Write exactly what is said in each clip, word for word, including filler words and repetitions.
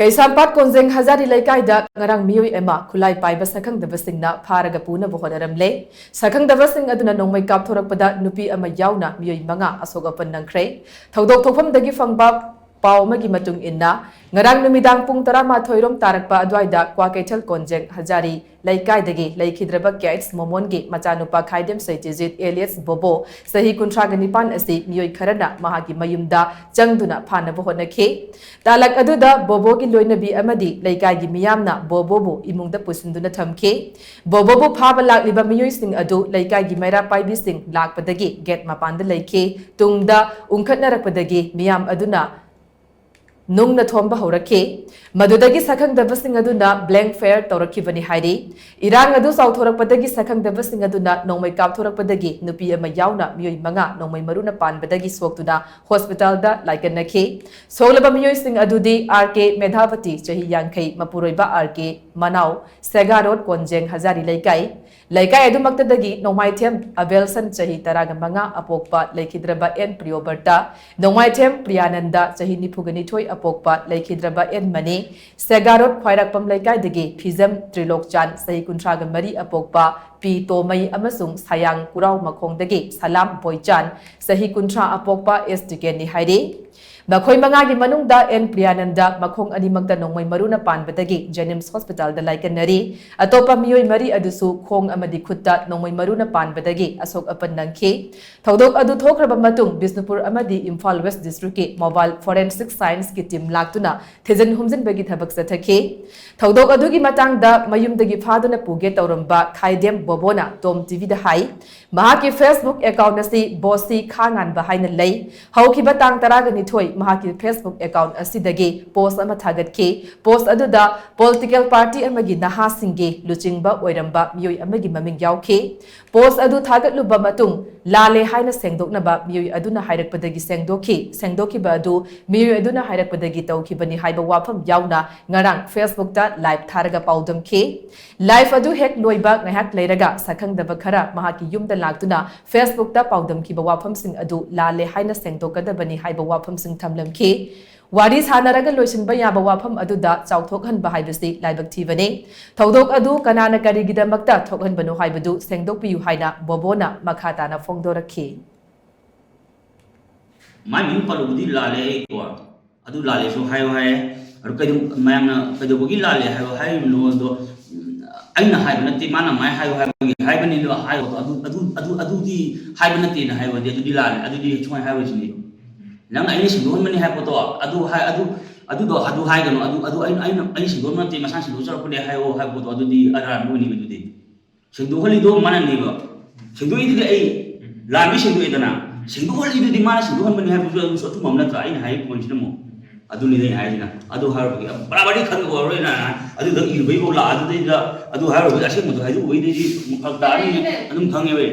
ꯀꯩꯁꯥꯝꯄꯥꯠ ꯀꯣꯟꯖꯦꯡ ꯍꯖꯥꯔꯤ ꯂꯩꯀꯥꯏꯗ ꯉꯔꯥꯡ ꯃꯤꯑꯣꯏ ꯑꯃ ꯈꯨꯠꯂꯥꯏ ꯄꯥꯏꯕ ꯁꯛꯈꯪꯗꯕꯁꯤꯡꯅ ꯐꯥꯔꯒ ꯄꯨꯅꯕ ꯍꯣꯠꯅꯔꯝꯂꯦ꯫ ꯁꯛꯈꯪꯗꯕꯁꯤꯡ ꯑꯗꯨꯅ ꯅꯣꯡꯃꯩ ꯀꯥꯞꯊꯣꯔꯛꯄꯗ ꯅꯨꯄꯤ ꯑꯃ ꯌꯥꯎꯅ ꯃꯤꯑꯣꯏ ꯃꯉꯥ ꯑꯁꯣꯛ ꯑꯄꯟ ꯅꯪꯈ꯭ꯔꯦ꯫ ꯊꯧꯗꯣꯛ ꯊꯣꯛꯐꯝꯗꯒꯤ ꯐꯪꯕ ꯄꯥꯎ ꯑꯃꯒꯤ ꯃꯇꯨꯡ ꯏꯟꯅ, ꯉꯔꯥꯡ ꯅꯨꯃꯤꯗꯥꯡ ꯄꯨꯡ ꯇꯔꯥꯃꯥꯊꯣꯏ ꯔꯣꯝ ꯇꯥꯔꯛꯄ ꯑꯗꯨꯋꯥꯏꯗ ꯀ꯭ꯋꯥꯀꯩꯊꯦꯜ ꯀꯣꯟꯖꯦꯡ ꯍꯖꯥꯔꯤ ꯂꯩꯀꯥꯏꯗꯒꯤ ꯂꯩꯈꯤꯗ꯭ꯔꯕ ꯀꯦꯠꯁ ꯃꯣꯃꯣꯟꯒꯤ ꯃꯆꯥꯅꯨꯄꯥ ꯈꯥꯏꯗꯦꯝ ꯁꯩꯇꯤꯖꯤꯠ alias ꯕꯣꯕꯣ, ꯆꯍꯤ ꯀꯨꯟꯊ꯭ꯔꯥꯒ ꯅꯤꯄꯥꯟ ꯑꯁꯤ ꯃꯤꯑꯣꯏ ꯈꯔꯅ ꯃꯍꯥꯛꯀꯤ ꯃꯌꯨꯝꯗ ꯆꯪꯗꯨꯅ ꯐꯥꯅꯕ ꯍꯣꯠꯅꯈꯤ꯫ ꯇꯥꯂꯛ ꯑꯗꯨꯗ ꯕꯣꯕꯣꯒꯤ ꯂꯣꯏꯅꯕꯤ ꯑꯃꯗꯤ ꯂꯩꯀꯥꯏꯒꯤ ꯃꯤꯌꯥꯝꯅ ꯕꯣꯕꯣꯕꯨ ꯏꯃꯨꯡꯗ ꯄꯨꯁꯤꯟꯗꯨꯅ ꯊꯝꯈꯤ꯫ ꯕꯣꯕꯣꯕꯨ ꯐꯥꯕ ꯂꯥꯛꯂꯤꯕ ꯃꯤꯑꯣꯏꯁꯤꯡ ꯑꯗꯨ ꯂꯩꯀꯥꯏꯒꯤ ꯃꯩꯔꯥ ꯄꯥꯏꯕꯤꯁꯤꯡ ꯂꯥꯛꯄꯗꯒꯤ ꯒꯦꯠ ꯃꯄꯥꯟꯗ ꯂꯩꯈꯤ꯫ ꯇꯨꯡꯗ ꯎꯪꯈꯠꯅꯔꯛꯄꯗꯒꯤ ꯃꯤꯌꯥꯝ ꯑꯗꯨꯅ ꯅꯨꯡꯅ ꯊꯣꯝꯕ ꯍꯧꯔꯛꯈꯤ꯫ ꯃꯗꯨꯗꯒꯤ ꯁꯛꯈꯪꯗꯕꯁꯤꯡ ꯑꯗꯨꯅ blank fire ꯇꯧꯔꯛꯈꯤꯕꯅꯤ ꯍꯥꯏꯔꯤ꯫ ꯏꯔꯥꯡ ꯑꯗꯨ ꯆꯥꯎꯊꯣꯔꯛꯄꯗꯒꯤ ꯁꯛꯈꯪꯗꯕꯁꯤꯡ ꯑꯗꯨꯅ ꯅꯣꯡꯃꯩ ꯀꯥꯞꯊꯣꯔꯛꯄꯗꯒꯤ ꯅꯨꯄꯤ ꯑꯃ ꯌꯥꯎꯅ ꯃꯤꯑꯣꯏ ꯃꯉꯥ ꯅꯣꯡꯃꯩ ꯃꯔꯨꯅ ꯄꯥꯟꯕꯗꯒꯤ ꯁꯣꯛꯇꯨꯅ ꯍꯣꯁꯄꯤꯇꯥꯜꯗ ꯂꯥꯏꯀꯠꯅꯈꯤ꯫ ꯁꯣꯛꯂꯕ ꯃꯤꯑꯣꯏꯁꯤꯡ ꯑꯗꯨꯗꯤ ꯑꯥꯔ ꯀꯦ ꯃꯦꯙꯥꯕꯇꯤ, ꯆꯍꯤ ꯌꯥꯡꯈꯩ, ꯃꯄꯨꯔꯣꯏꯕ ꯑꯥꯔ ꯀꯦ ꯃꯅꯥꯎ, ꯁꯦꯒꯥ ꯔꯣꯗ, ꯀꯣꯟꯖꯦꯡ ꯍꯖꯥꯔꯤ ꯂꯩꯀꯥꯏ꯫ ꯂꯩꯀꯥꯏ ꯑꯗꯨꯃꯛꯇꯗꯒꯤ ꯅꯣꯡꯃꯥꯏꯊꯦꯝ ꯑꯕꯦꯜꯁꯟ, ꯆꯍꯤ ꯇꯔꯥꯒ ꯃꯉꯥ, ꯑꯄꯣꯛꯄ ꯂꯩꯈꯤꯗ꯭ꯔꯕ ꯑꯦꯟ ꯄ꯭ꯔꯤꯌꯣꯕꯔꯇ, ꯅꯣꯡꯃꯥꯏꯊꯦꯝ ꯄ꯭ꯔꯤꯌꯥꯅꯟꯗ, ꯆꯍꯤ ꯅꯤꯐꯨꯒ ꯅꯤꯊꯣꯏ, ꯑꯄꯣꯛꯄ ꯂꯩꯈꯤꯗ꯭ꯔꯕ ꯑꯦꯟ ꯃꯅꯤ, ꯁꯦꯒꯥꯔꯣꯠ ꯈ꯭ꯋꯥꯏꯔꯥꯛꯄꯝ ꯂꯩꯀꯥꯏꯗꯒꯤ ꯐꯤꯖꯝ ꯇ꯭ꯔꯤꯂꯣꯛꯆꯥꯟ, ꯆꯍꯤ ꯀꯨꯟꯊ꯭ꯔꯥꯒ ꯃꯔꯤ, ꯑꯄꯣꯛꯄ ꯄꯤ ꯇꯣꯃꯩ ꯑꯃꯁꯨꯡ ꯁꯌꯥꯡ ꯀꯨꯔꯥꯎ ꯃꯈꯣꯡꯗꯒꯤ ꯁꯂꯥꯝ ꯕꯣꯏꯆꯥꯟ, ꯆꯍꯤ ꯀꯨꯟꯊ꯭ꯔꯥ, ꯑꯄꯣꯛꯄ ꯑꯦꯁ ꯇꯤꯀꯦꯟꯅꯤ ꯍꯥꯏꯔꯤ꯫ ꯃꯈꯣꯏ ꯃꯉꯥꯒꯤ ꯃꯅꯨꯡꯗ ꯑꯦꯟ ꯄ꯭ꯔꯤꯌꯥꯅꯟꯗ ꯃꯈꯣꯡ ꯑꯅꯤꯃꯛꯇ ꯅꯣꯡꯃꯩ ꯃꯔꯨꯅ ꯄꯥꯟꯕꯗꯒꯤ ꯖꯦꯅꯤꯝꯁ ꯍꯣꯁꯄꯤꯇꯥꯜꯗ ꯂꯥꯏꯀꯠꯅꯔꯤ꯫ ꯑꯇꯣꯞꯄ ꯃꯤꯑꯣꯏ ꯃꯔꯤ ꯑꯗꯨꯁꯨ ꯈꯣꯡ ꯑꯃꯗꯤ ꯈꯨꯠꯇ ꯅꯣꯡꯃꯩ ꯃꯔꯨꯅ ꯄꯥꯟꯕꯗꯒꯤ ꯑꯁꯣꯛ ꯑꯄꯟ ꯅꯪꯈꯤ꯫ ꯊꯧꯗꯣꯛ ꯑꯗꯨ ꯊꯣꯛꯈ꯭ꯔꯕ ꯃꯇꯨꯡ ꯕꯤꯁꯅꯨꯄꯨꯔ ꯑꯃꯗꯤ ꯏꯝꯐꯥꯜ ꯋꯦꯁ ꯗꯤꯁꯇ꯭ꯔꯤꯛꯀꯤ mobile forensic scienceꯀꯤ team ꯂꯥꯛꯇꯨꯅ ꯊꯤꯖꯤꯟ ꯍꯨꯝꯖꯤꯟꯕꯒꯤ ꯊꯕꯛ ꯆꯠꯊꯈꯤ꯫ ꯊꯧꯗꯣꯛ ꯑꯗꯨꯒꯤ ꯃꯇꯥꯡꯗ ꯃꯌꯨꯝꯗꯒꯤ ꯐꯥꯗꯨꯅ ꯄꯨꯒꯦ ꯇꯧꯔꯝꯕ ꯈꯥꯏꯗꯦꯝ ꯕꯣꯕꯣꯅ ꯇꯣꯝ ꯇꯤꯚꯤꯗ ꯍꯥꯏ, ꯃꯍꯥꯛꯀꯤ Facebook account ꯑꯁꯤ ꯕꯣꯁꯤ ꯈꯥ ꯉꯥꯟꯕ ꯍꯥꯏꯅ ꯂꯩ꯫ ꯍꯧꯈꯤꯕ ꯇꯥꯡ ꯇꯔꯥꯒ ꯅꯤꯊꯣꯏ ꯃꯍꯥꯛꯀꯤ Facebook account ꯑꯁꯤꯗꯒꯤ post ꯑꯃ ꯊꯥꯒꯠꯈꯤ꯫ Post ꯑꯗꯨꯗ political party ꯑꯃꯒꯤ ꯅꯍꯥꯁꯤꯡꯒꯤ ꯂꯨꯆꯤꯡꯕ ꯑꯣꯏꯔꯝꯕ ꯃꯤꯑꯣꯏ ꯑꯃꯒꯤ ꯃꯃꯤꯡ ꯌꯥꯎꯈꯤ꯫ Post ꯑꯗꯨ ꯊꯥꯒꯠꯂꯨꯕ ꯃꯇꯨꯡ ꯂꯥꯜꯂꯦ ꯍꯥꯏꯅ ꯁꯦꯡꯗꯣꯛꯅꯕ ꯃꯤꯑꯣꯏ ꯑꯗꯨꯅ ꯍꯥꯏꯔꯛꯄꯗꯒꯤ ꯁꯦꯡꯗꯣꯛꯈꯤ꯫ ꯁꯦꯡꯗꯣꯛꯈꯤꯕ ꯑꯗꯨ ꯃꯤꯑꯣꯏ ꯑꯗꯨꯅ ꯍꯥꯏꯔꯛꯄꯗꯒꯤ ꯇꯧꯈꯤꯕꯅꯤ ꯍꯥꯏꯕ ꯋꯥꯐꯝ ꯌꯥꯎꯅ ꯉꯔꯥꯡ Facebookꯇ live ꯊꯥꯔꯒ ꯄꯥꯎꯗꯝꯈꯤ꯫ Live ꯑꯗꯨ ꯍꯦꯛ ꯂꯣꯏꯕ ꯉꯥꯏꯍꯥꯛ ꯂꯩꯔꯒ ꯁꯛꯈꯪꯗꯕ ꯈꯔ ꯃꯍꯥꯛꯀꯤ ꯌꯨꯝꯗ ꯂꯥꯛꯇꯨꯅ Facebookꯇ ꯄꯥꯎꯗꯝꯈꯤꯕ ꯋꯥꯐꯝꯁꯤꯡ ꯑꯗꯨ ꯂꯥꯜꯂꯦ ꯍꯥꯏꯅ ꯁꯦꯡꯗꯣꯛꯀꯗꯕꯅꯤ ꯍꯥꯏꯕ ꯋꯥꯐꯝꯁꯤꯡ ꯊꯝꯂꯝꯈꯤ꯫ ꯋꯥꯔꯤ ꯁꯥꯟꯅꯔꯒ ꯂꯣꯏꯁꯤꯟꯕ ꯌꯥꯕ ꯋꯥꯐꯝ ꯑꯗꯨꯗ ꯆꯥꯎꯊꯣꯛꯍꯟꯕ ꯍꯥꯏꯕꯁꯤ ꯂꯥꯏꯕꯛ ꯊꯤꯕꯅꯤ꯫ ꯊꯧꯗꯣꯛ ꯑꯗꯨ ꯀꯅꯥꯅ ꯀꯔꯤꯒꯤꯗꯃꯛꯇ ꯊꯣꯛꯍꯟꯕꯅꯣ ꯍꯥꯏꯕꯗꯨ ꯁꯦꯡꯗꯣꯛꯄꯤꯌꯨ ꯍꯥꯏꯅ ꯕꯣꯕꯣꯅ ꯃꯈꯥ ꯇꯥꯅ ꯐꯣꯡꯗꯣꯔꯛꯈꯤ꯫ ꯃꯥꯏ ꯃꯤꯡ ꯄꯜꯂꯨꯕꯗꯤ ꯂꯥꯜꯂꯦ ꯑꯩꯀꯣ꯫ ꯑꯗꯨ ꯂꯥꯜꯂꯦꯁꯨ ꯍꯥꯏꯌꯣ ꯍꯥꯏꯌꯦ꯫ ꯑꯗꯨ ꯀꯩꯗꯧ-, ꯃꯌꯥꯝꯅ ꯀꯩꯗꯧꯕꯒꯤ ꯂꯥꯜꯂꯦ ꯍꯥꯏꯌꯣ ꯍꯥꯏꯔꯤꯕꯅꯣ ꯑꯗꯣ, ꯎꯝ, ꯑꯩꯅ ꯍꯥꯏꯕ ꯅꯠꯇꯦ, ꯃꯥꯅ ꯃꯥꯏ ꯍꯥꯏꯌꯣ ꯍꯥꯏꯕꯒꯤ ꯍꯥꯏꯕꯅꯤ ꯑꯗꯣ ꯍꯥꯏꯌꯣ꯫ ꯑꯗꯨ, ꯑꯗꯨ, ꯑꯗꯨ, ꯑꯗꯨꯗꯤ ꯍꯥꯏꯕ ꯅꯠꯇꯦꯅ ꯍꯥꯏꯌꯣꯗꯤ ꯑꯗꯨꯗꯤ ꯂꯥꯜꯂꯦ, ꯑꯗꯨꯗꯤ ꯁꯨꯃꯥꯏꯅ ꯍꯥꯏꯔꯣꯏꯁꯤꯅꯤ꯫ ꯅꯪꯅ ꯑꯩꯅ ꯁꯦꯡꯗꯣꯛꯍꯟꯕꯅꯤ ꯍꯥꯏꯕ ꯄꯣꯠꯇꯣ, ꯑꯗꯨ ꯍꯥꯏ-, ꯑꯗꯨ, ꯑꯗꯨꯗꯣ ꯑꯗꯨ ꯍꯥꯏꯒꯅꯨ, ꯑꯗꯨ, ꯑꯗꯨ ꯑꯩꯅ, ꯑꯩꯅ, ꯑꯩꯅ ꯁꯦꯡꯗꯣꯛꯍꯟꯕ ꯅꯠꯇꯦ, ꯃꯁꯥꯅ ꯁꯦꯡꯗꯣꯛꯆꯔꯛꯄꯅꯦ ꯍꯥꯏꯌꯣ ꯍꯥꯏꯕ ꯄꯣꯠꯇꯣ ꯑꯗꯨꯗꯤ ꯑꯔꯥꯟꯕ ꯑꯣꯏꯅꯤꯕ ꯑꯗꯨꯗꯤ꯫ ꯁꯦꯡꯗꯣꯛꯍꯜꯂꯤꯗꯣ ꯃꯥꯅꯅꯦꯕ꯫ ꯁꯦꯡꯗꯣꯛꯏꯗꯨꯗꯤ ꯑꯩ ꯂꯥꯟꯕꯩ ꯁꯦꯡꯗꯣꯛꯑꯦꯗꯅ, ꯁꯦꯡꯗꯣꯛꯍꯜꯂꯤꯗꯨꯗꯤ ꯃꯥꯅ ꯁꯦꯡꯗꯣꯛꯍꯟꯕꯅꯤ ꯍꯥꯏꯕꯗꯨꯁꯨ ꯑꯗꯨꯁꯨ ꯑꯆꯨꯝꯕ ꯑꯃ ꯅꯠꯇ꯭ꯔꯥ? ꯑꯩꯅ ꯍꯥꯏꯔꯤꯕ ꯄꯣꯏꯟꯁꯤꯅ ꯑꯃꯨꯛ ꯑꯗꯨꯅꯤꯗ ꯑꯩꯅ ꯍꯥꯏꯁꯤꯅ꯫ ꯑꯗꯨ ꯍꯥꯏꯔꯨꯕꯒꯤ ꯕꯔꯥꯕꯔꯤ ꯈꯟꯕ ꯑꯣꯏꯔꯔꯣꯏꯅ ꯑꯗꯨꯗꯪ ꯏꯔꯨꯕꯩꯐꯥꯎ ꯂꯥꯛꯑꯗꯨꯗꯩꯗ ꯑꯗꯨ ꯍꯥꯏꯔꯨꯕꯒꯤ ꯑꯁꯦꯡꯕꯗꯨ ꯍꯥꯏꯗꯣꯛꯎꯕꯩꯗꯩꯗꯤ ꯐꯔꯛ ꯇꯥꯔꯅꯤ ꯑꯗꯨꯝ ꯈꯪꯉꯦꯕ ꯑꯩ꯫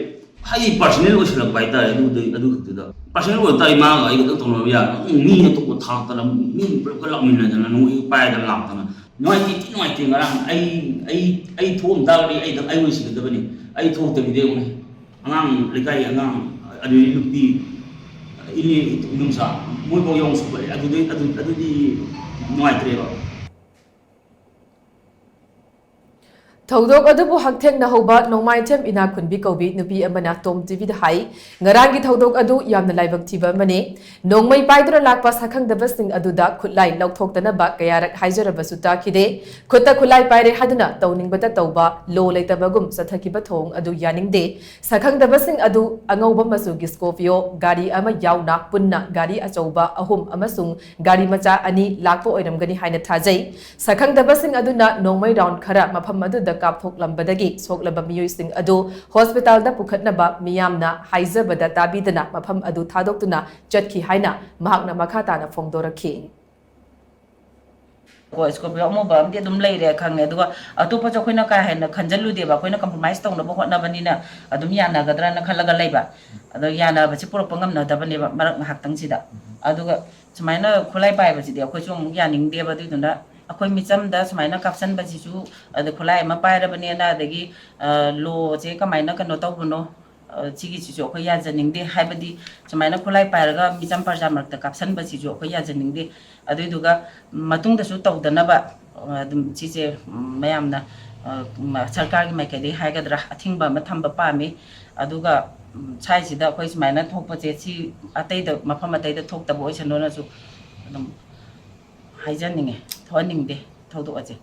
ꯍꯥꯏꯗꯤ ꯄꯥꯔꯁꯣꯅꯦꯜ ꯑꯣꯏꯁꯜꯂꯛꯄ ꯍꯥꯏꯇꯥꯔꯦ꯫ ꯑꯗꯨꯗꯩ ꯑꯗꯨ ꯈꯛꯇꯨꯗ ꯄꯥꯔꯁꯣꯅꯦꯜ ꯑꯣꯏ ꯇꯥꯔꯗꯤ ꯃꯥꯒ ꯑꯩꯒ ꯑꯗꯨꯝ ꯇꯧꯅꯕ ꯌꯥꯔꯦ꯫ ꯃꯤ ꯑꯇꯣꯞꯄ ꯊꯥꯛꯇꯅ ꯃꯤ ꯄꯨꯂꯞꯀ ꯂꯥꯛꯃꯤꯟꯅꯗꯅ ꯅꯣꯡꯃꯩ ꯄꯥꯏꯗꯅ ꯂꯥꯛꯇꯅ ꯅꯨꯡꯉꯥꯏꯇꯦ, ꯊꯤ ꯅꯨꯡꯉꯥꯏꯇꯦ꯫ ꯉꯔꯥꯡ ꯑꯩ, ꯑꯩ, ꯑꯩ ꯊꯣꯛꯑꯝ ꯇꯥꯔꯒꯗꯤ ꯑꯩꯗꯪ ꯑꯩ ꯑꯣꯏꯅ ꯁꯤꯒꯗꯕꯅꯤ꯫ ꯑꯩ ꯊꯣꯛꯇꯕꯤꯗ ꯌꯦꯡꯉꯨꯅꯦ꯫ ꯑꯉꯥꯡ ꯂꯩꯀꯥꯏꯒꯤ ꯑꯉꯥꯡ, ꯑꯗꯨꯗꯒꯤ ꯅꯨꯄꯤ, ꯏꯅꯦ, ꯏꯗꯣꯝꯆꯥ, ꯃꯣꯏꯐꯥꯎ ꯌꯥꯎꯅ ꯁꯣꯛꯀꯠꯂꯦ꯫ ꯑꯗꯨꯗꯩ, ꯑꯗꯨ, ꯑꯗꯨꯗꯤ ꯅꯨꯡꯉꯥꯏꯇ꯭ꯔꯦꯕ꯫ ꯊꯧꯗꯣꯛ ꯑꯗꯨꯕꯨ ꯍꯛꯊꯦꯡꯅꯍꯧꯕ ꯅꯣꯡꯃꯥꯏꯊꯦꯝ ꯏꯅꯥꯈꯨꯟꯕꯤ ꯀꯧꯕꯤ ꯅꯨꯄꯤ ꯑꯃꯅ ꯇꯣꯝ ꯇꯤꯚꯤꯗ ꯍꯥꯏ, ꯉꯔꯥꯡꯒꯤ ꯊꯧꯗꯣꯛ ꯑꯗꯨ ꯌꯥꯝꯅ ꯂꯥꯏꯕꯛ ꯊꯤꯕ ꯑꯃꯅꯤ꯫ ꯅꯣꯡꯃꯩ ꯄꯥꯏꯗꯨꯅ ꯂꯥꯛꯄ ꯁꯛꯈꯪꯗꯕꯁꯤꯡ ꯑꯗꯨꯗ ꯈꯨꯠꯂꯥꯏ ꯂꯧꯊꯣꯛꯇꯅꯕ ꯀꯌꯥꯔꯛ ꯍꯥꯏꯖꯔꯕꯁꯨ ꯇꯥꯈꯤꯗꯦ꯫ ꯈꯨꯠꯇ ꯈꯨꯠꯂꯥꯏ ꯄꯥꯏꯔꯦ ꯍꯥꯏꯗꯨꯅ ꯇꯧꯅꯤꯡꯕꯇ ꯇꯧꯕ, ꯂꯣ ꯂꯩꯇꯕꯒꯨꯝ ꯆꯠꯊꯈꯤꯕ ꯊꯧꯑꯣꯡ ꯑꯗꯨ ꯌꯥꯅꯤꯡꯗꯦ꯫ ꯁꯛꯈꯪꯗꯕꯁꯤꯡ ꯑꯗꯨ ꯑꯉꯧꯕ ꯃꯆꯨꯒꯤ Scorpio ꯒꯥꯔꯤ ꯑꯃ ꯌꯥꯎꯅ ꯄꯨꯟꯅ ꯒꯥꯔꯤ ꯑꯆꯧꯕ ꯑꯍꯨꯝ ꯑꯃꯁꯨꯡ ꯒꯥꯔꯤ ꯃꯆꯥ ꯑꯅꯤ ꯂꯥꯛꯄ ꯑꯣꯏꯔꯝꯒꯅꯤ ꯍꯥꯏꯅ ꯊꯥꯖꯩ꯫ ꯁꯛꯈꯪꯗꯕꯁꯤꯡ ꯑꯗꯨꯅ ꯅꯣꯡꯃꯩ round ꯈꯔ ꯃꯐꯝ ꯑꯗꯨꯗ ꯀꯥꯞꯊꯣꯛꯂꯝꯕꯗꯒꯤ ꯁꯣꯛꯂꯕ ꯃꯤꯑꯣꯏꯁꯤꯡ ꯑꯗꯨ hospitalꯗ ꯄꯨꯈꯠꯅꯕ ꯃꯤꯌꯥꯝꯅ ꯍꯥꯏꯖꯕꯗ ꯇꯥꯕꯤꯗꯅ ꯃꯐꯝ ꯑꯗꯨ ꯊꯥꯗꯣꯛꯇꯨꯅ ꯆꯠꯈꯤ ꯍꯥꯏꯅ ꯃꯍꯥꯛꯅ ꯃꯈꯥ ꯇꯥꯅ ꯐꯣꯡꯗꯣꯔꯛꯈꯤ꯫ ꯀꯣ Scorpio ꯑꯃꯨꯕ ꯑꯃꯗꯤ ꯑꯗꯨꯝ ꯂꯩꯔꯦ ꯈꯪꯉꯦ, ꯑꯗꯨꯒ ꯑꯇꯣꯞꯄꯁꯨ ꯑꯩꯈꯣꯏꯅ ꯀꯥ ꯍꯦꯟꯅ ꯈꯟꯖꯜꯂꯨꯗꯦꯕ, ꯑꯩꯈꯣꯏꯅ compromise ꯇꯧꯅꯕ ꯍꯣꯠꯅꯕꯅꯤꯅ ꯑꯗꯨꯝ ꯌꯥꯅꯒꯗ꯭ꯔꯅ ꯈꯜꯂꯒ ꯂꯩꯕ꯫ ꯑꯗꯣ ꯌꯥꯅꯕꯁꯦ ꯄꯨꯔꯛꯄ ꯉꯝꯅꯗꯕꯅꯦꯕ ꯃꯔꯛ ꯉꯥꯏꯍꯥꯛꯇꯪꯁꯤꯗ꯫ ꯑꯗꯨꯒ ꯁꯨꯃꯥꯏꯅ ꯈꯨꯠꯂꯥꯏ ꯄꯥꯏꯕꯁꯤꯗꯤ ꯑꯩꯈꯣꯏꯁꯨ ꯑꯃꯨꯛ ꯌꯥꯅꯤꯡꯗꯦꯕ꯫ ꯑꯗꯨꯏꯗꯨꯅ ꯑꯩꯈꯣꯏ ꯃꯤꯆꯝꯗ ꯁꯨꯃꯥꯏꯅ ꯀꯥꯞꯁꯟꯕꯁꯤꯁꯨ, ꯑꯗ ꯈꯨꯠꯂꯥꯏ ꯑꯃ ꯄꯥꯏꯔꯕꯅꯦꯅ ꯑꯗꯒꯤ ꯂꯣꯁꯦ ꯀꯃꯥꯏꯅ ꯀꯩꯅꯣ ꯇꯧꯕꯅꯣ, ꯁꯤꯒꯤꯁꯤꯁꯨ ꯑꯩꯈꯣꯏ ꯌꯥꯖꯅꯤꯡꯗꯦ꯫ ꯍꯥꯏꯕꯗꯤ ꯁꯨꯃꯥꯏꯅ ꯈꯨꯠꯂꯥꯏ ꯄꯥꯏꯔꯒ ꯃꯤꯆꯝ ꯄ꯭ꯔꯖꯥ ꯃꯔꯛꯇ ꯀꯥꯞꯁꯟꯕꯁꯤꯁꯨ ꯑꯩꯈꯣꯏ ꯌꯥꯖꯅꯤꯡꯗꯦ꯫ ꯑꯗꯨꯏꯗꯨꯒ ꯃꯇꯨꯡꯗꯁꯨ ꯇꯧꯗꯅꯕ ꯑꯗꯨꯝ ꯁꯤꯁꯦ ꯃꯌꯥꯝꯅ ꯁꯔꯀꯥꯔꯒꯤ ꯃꯥꯏꯀꯩꯗꯒꯤ ꯍꯥꯏꯒꯗ꯭ꯔꯥ, ꯑꯊꯤꯡꯕ ꯑꯃ ꯊꯝꯕ ꯄꯥꯝꯃꯤ꯫ ꯑꯗꯨꯒ ꯁ꯭ꯋꯥꯏꯁꯤꯗ ꯑꯩꯈꯣꯏ ꯁꯨꯃꯥꯏꯅ ꯊꯣꯛꯄꯁꯦ ꯁꯤ ꯑꯇꯩꯗ, ꯃꯐꯝ ꯑꯇꯩꯗ ꯊꯣꯛꯇꯕ ꯑꯣꯏꯁꯅꯨꯅꯁꯨ ꯑꯗꯨꯝ ꯍꯥꯏꯖꯅꯤꯡꯉꯦ, ꯊꯣꯛꯍꯟꯅꯤꯡꯗꯦ ꯊꯧꯗꯣꯛ ꯑꯁꯦ꯫